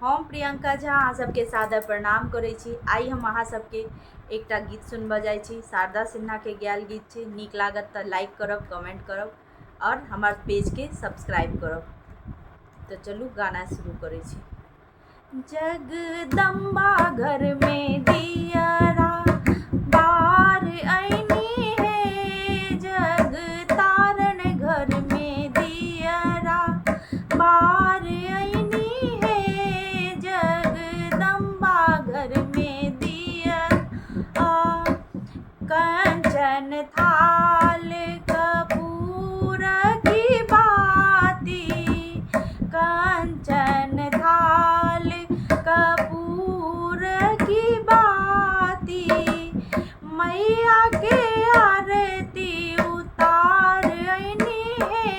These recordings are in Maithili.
हम प्रियंका झा अहाँ सबके सादर प्रणाम करै छी। आइ हम अहाँ सबके एकटा गीत सुनबऽ जाइ छी। शारदा सिन्हाके गायल गीत छै। नीक लागत तऽ लाइक करब, कमेंट करब आओर हमर पेजके सब्सक्राइब करब। तऽ चलू गाना शुरू करै छी। जगदम्बा घर में दियरा बार ऐनी है, जग तारण घर में दियरा बार ऐनी है, जगदम्बा घर में दिया। कंचन थाल कपूर की बाती, कंचन थाल कपूर की बाती, मैया के आरती उतार ऐनी है,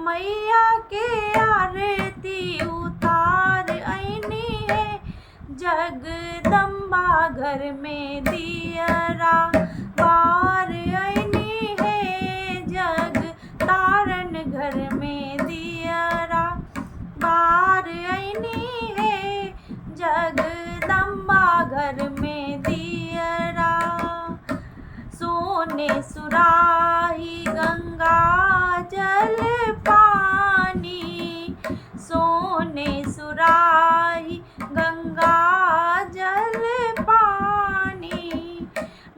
मैया के आरती उतार ऐनी है, जगदम्बा घर में दियरा बार ऐनी है, जग तारन घर में दियरा बार ऐनी है, जगदम्बा घर में दियरा। सोने सुराही गंगा जल पानी, सोने सुराही गंगा जल पानी,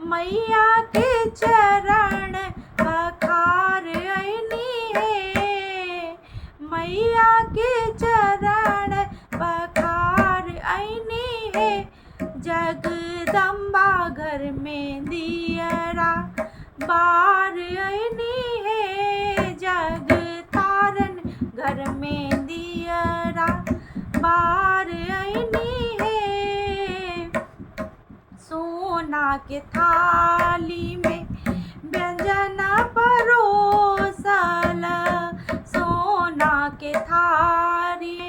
मैया के चरण पखार ऐनी है, मैया के चरण पखार ऐनी है, जगदम्बा घर में दियरा बार ऐनी है, जग तारन घर में दियरा बार ऐनी है। सोना के थाली में व्यंजन परोसल, सोना के थाली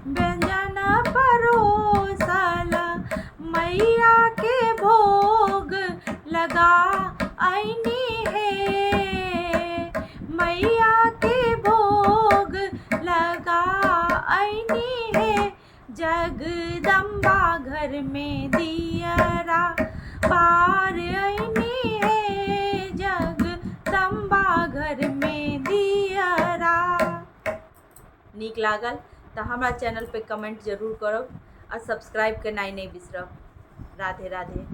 व्यंजन परोसल, मैया के भोग लगा ऐनी है, मैया के भोग लगा ऐनी है, जगदम्बा घर में दियरा पार ऐनी है, जगदम्बा घर में दियरा। नीक लागल तऽ हमरा चैनल पे कमेंट जरूर करब आ सब्सक्राइब केनाइ नहि बिसरब। राधे राधे।